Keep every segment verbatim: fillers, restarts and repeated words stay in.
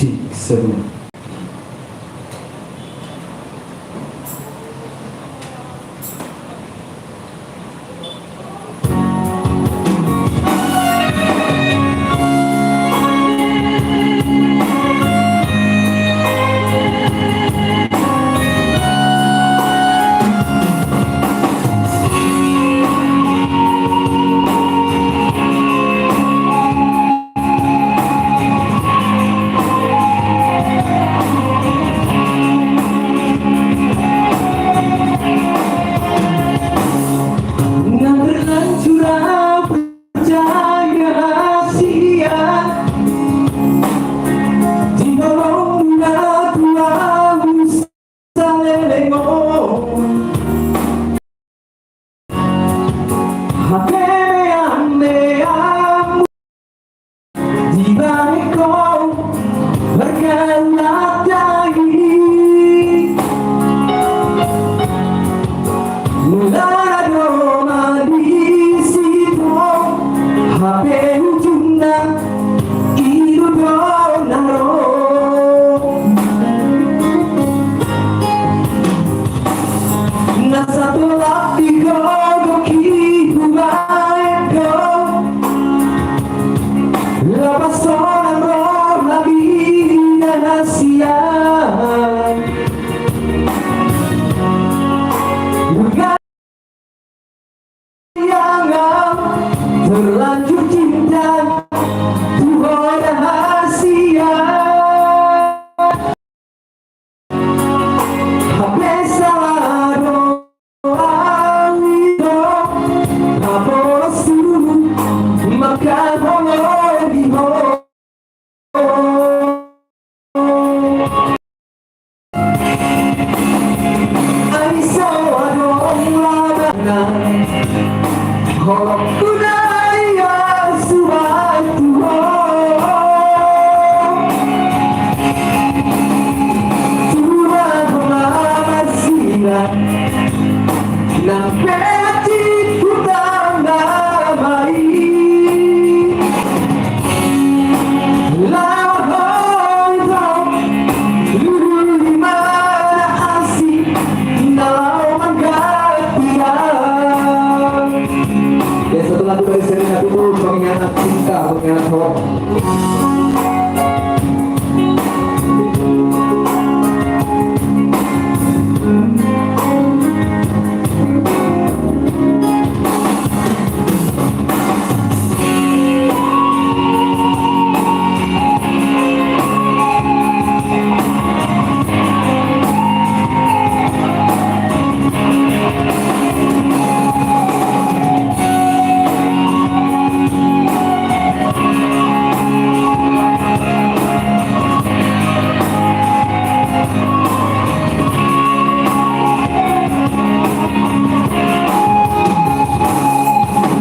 Sik, seru. Hape meam-meam dibahen ho margaulat i. Mula na domma disi ho, hape ujungna i do na ro. Na satolap di gogok i hubahen do, lapason roha di na hasian. Yang terlanjur cinta tu ho na hasian. Hape sala do au i do, hape suru maka holong di ho. Ai so adong labana, holongku na ia suhat tu ho. Tuhan ho ma marsilang. Nang pe atik hutang na ma i. Laho i do, lului ma na asing, na laho manggantian. Ya, satu lagu dari Sherina Tubun, Pengkhianat Cinta, Pengkhianat Hot.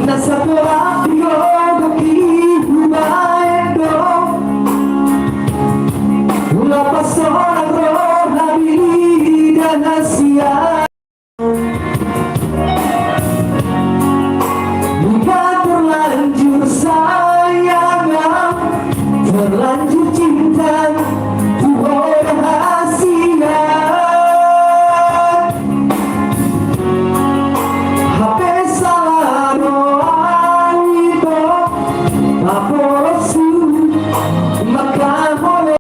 Na satolap di gogok i hubahen do, lapason roha di na hasian. Bukan terlanjur sayang, terlanjur cinta tu ho na hasian. Hape sala do au i do, hape suru maka holong.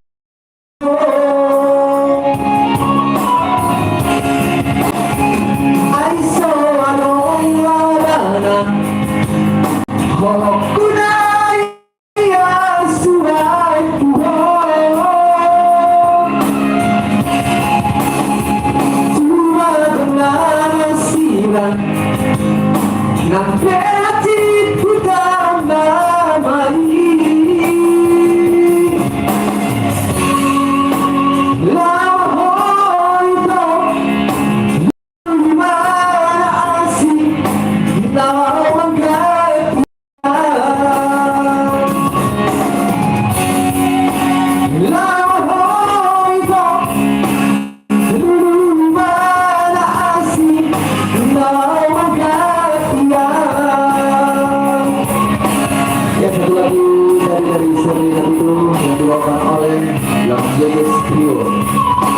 Jadi trio.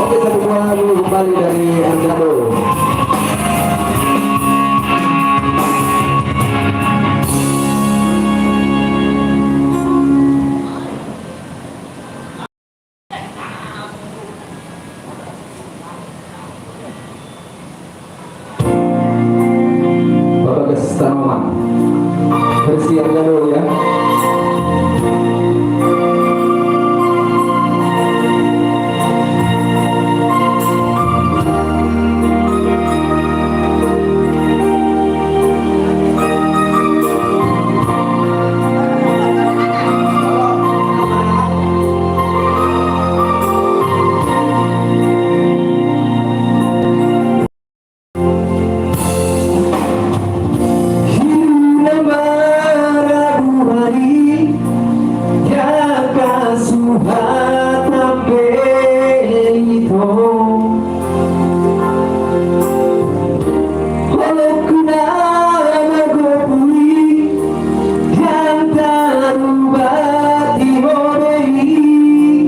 Oke, satu buah lagu kembali dari Ernando. Bapak Gas Tanoman. Bersiapnya dulu ya. Hira maraduari, jaka suhat tampel ito. Holongku na margopu i, ndang tarubat i mode i.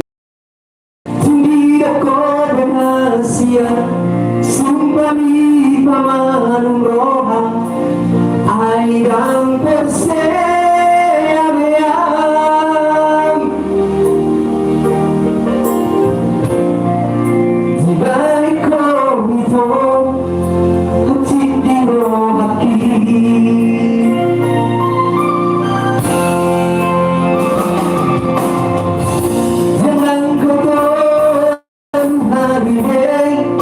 Tung didok ho berhasia, sumpami pamanum roha, ai ndang porsea be au. Dibahen ho ito, hansit di rohangki. Jangan kau tahu hari ini,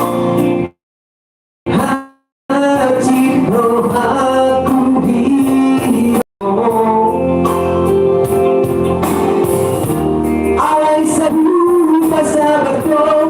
hansit rohangku di ho. Alai sabuta sabar do.